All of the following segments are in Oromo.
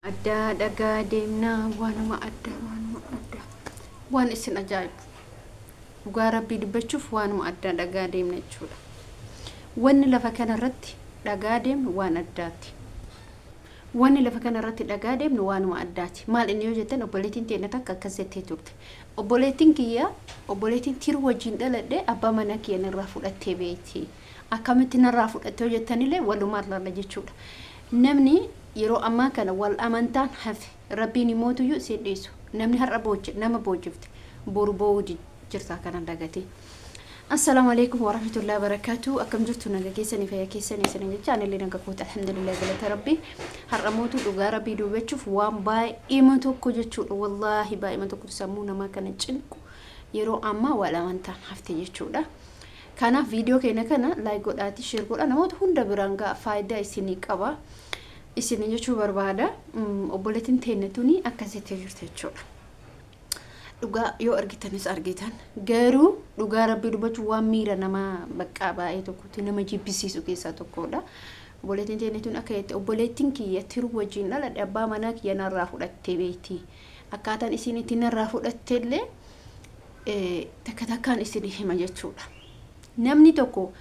Addaa dhagaa deemnaa, waanuma addaa, waanuma addaa, waan isin ajaa'ibu, dhugaa Rabbii dubbachuuf waanuma addaa dhagaa deemna jechuudha. Wanni lafa kanarratti dhagaa deemnu waan addaati. Wanni lafa kanarratti dhagaa deemnu waanuma addaati. Maal inni yoo jettan, obboleettiin teenya takka akkas jettee turte. Obboleettiin kiyya, obboleettiin tiruu wajjin dhaladhe, abbaa mana kiyya narraa fudhattee beekti. Akkamitti narraa fudhattee yoo jettanillee walumaan laalla jechuudha. Namni yeroo ammaa kana wal amantaan hafe, Rabbiin imootuyyuu isin dhiisu. Namni har'a booche nama boojifte boru boo'uu jirta kana dagatee. Assalaamu alaikum warahmatullahi wabarakatuh. Akkam jirtu, naga keessanii, fayyaa keessanii isin jecha, anillee naga koota, alhamdulillah, galata Rabbii. Har'a mootu dhugaa Rabbii dubbachuuf waan baay'eema tokko jechuudha. Wallaahi baay'eema tokko sammuu namaa kana cinqu, yeroo ammaa wal amantaan hafte jechuudha. Kanaaf viidiyoo keenya kana like godhaati, share godhaa, namoota hunda biraan ga'a, faayidaa isinii qaba. Isin jechuu barbaada. Obboleettiin teenya tuni akkasitti jirti jechuudha. Dhugaa yoo argitanis argitan, garuu dhugaa Rabbii dubbachuu waan miira namaa baqqaa baay'ee tokkotti nama jibbisiisu keessaa tokkodha. Obboleettiin teenya tun akka jette, obboleettiin kiyya tiruu wajjin dhaladhe abbaa manaa kiyya narraa fudhattee beekti. Akkaataan isin itti narraa fudhatte illee takka takkaan isin hima jechuudha. Namni tokko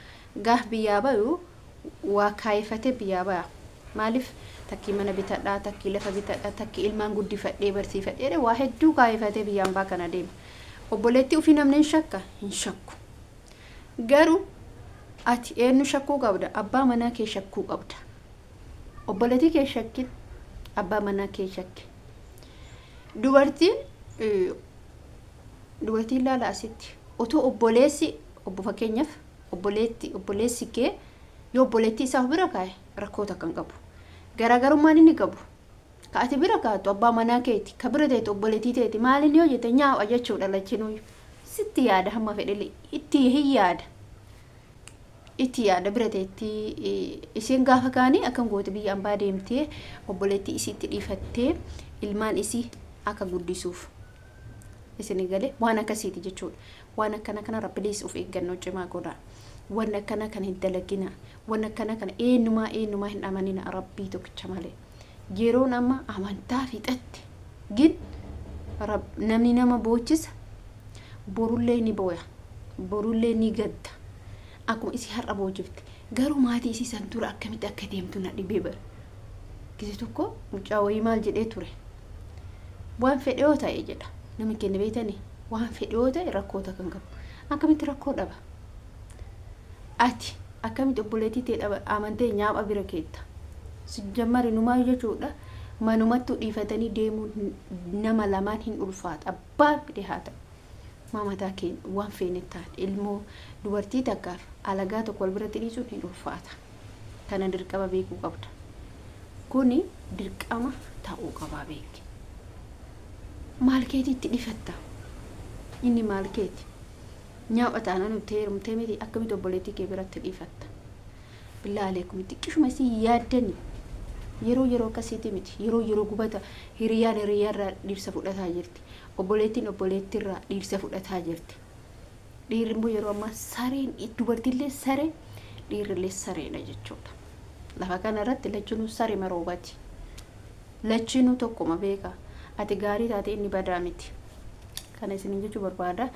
gaaf biyyaa bayu waa kaayeffatee biyyaa baya. Maaliif? Takkii mana bitadhaa, takkii lafa bitadhaa, takkii ilmaan guddifadhee barsiifadhee, waa hedduu kaayeffatee biyyaan baa kana deema. Obboleettii ofii namni hin shakka? Hin shakku. Garuu ati eenyu shakkuu qabda? Abbaa manaa kee shakkuu qabda. Obboleettii kee shakkin, abbaa manaa kee shakki. Dubartiin laala asitti otoo obboleessi obbo, fakkeenyaaf obboleetti, obboleessi kee yoo obboleettii isaa of bira kaa'e rakkoo takka hin qabu. Garaagarummaan inni qabu ka ati bira kaa'attu abbaa manaa keeti, ka bira teetu obboleettii teeti. Maaliin yoo jette, nyaa'u jechuudha. Lachinuyyuu sitti yaada, hamma fedhe itti hin yaada. Itti yaada bira teetti isheen gaafa kaanii akkam goote? Biyya ambaa deemtee obboleettii isiitti dhiifattee ilmaan isii akka guddisuuf isin galee waan akkasiiti jechuudha. Waan akkana kanarra please of eeggannoo cimaa godhaa. Waan akkana kana hin dalagina. Waan akkana kana eenyumaa eenyumaa hin amanina, Rabbii tokkicha malee. Yeroon amma amantaa fixatte gin namni nama boochisa, borullee ni booya, borullee ni gadda. Akkuma isii har'a boojifte, garuu maatii isii san dura akkamitti akka deemtu na dhibee bara. Gise tokko mucaa wayii maal jedhee ture? Waan fedhe yoo ta'e jedha. Namni keenya beektanii, waan fedhe yoo ta'e rakkoota kan qabu. Akkamitti rakkoo dhaba? Ati akkamitti obboleettii ta'e dhaba amantee nyaapha bira keetta? Jammari numaa jechuudha. Manumattuu dhiifatanii deemuun nama lamaan hin ulfaata. Abbaa fedhe haa ta'u. Maamataa keenya waan feene taate, ilmoo dubartii takkaaf alagaa tokko wal biratti dhiisuun hin ulfaata. Kana dirqama beekuu qabda. Kuni dirqama ta'uu qabaa beeki. Maal keetiitti dhifatta? Inni maal keeti? Nyaapha taanaan nuti heerumtee miti, akkamitti obboleettii kee biratti dhiifatta? Billaa aleekum, xiqqishuma isin yaaddani. Yeroo yeroo akkasiiti miti. Yeroo yeroo gubata hiriyaan hiriyaarraa dhiirsa fudhataa jirti. Obboleettiin obboleettiirraa dhiirsa fudhataa jirti. Dhiirri immoo yeroo ammaa sareen, dubartiillee saree, dhiirrillee sareedha jechuudha. Lafa kana irratti lachinuu saree maroobati. Lachinuu tokkuma beeka. Ati gaarii taate inni badaa miti. Kana isin jechuu barbaada.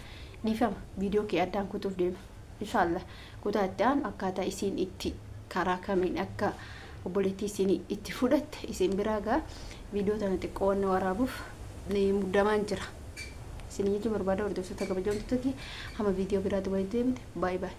Dhiifama, viidiyoo kee addaan kutuuf deema. Inshaallah kutaa itti aanu akkaataa isiin itti karaa kamiin akka obboleettii isin itti fudhatte isin biraa gaa. Viidiyoo tana xiqqoo wanna waraabuuf muddamaan jira. Isin jechuu barbaada, hordoftoota kabajamtoota, hamma viidiyoo biraatti walitti deemte, baay'ee baay'ee.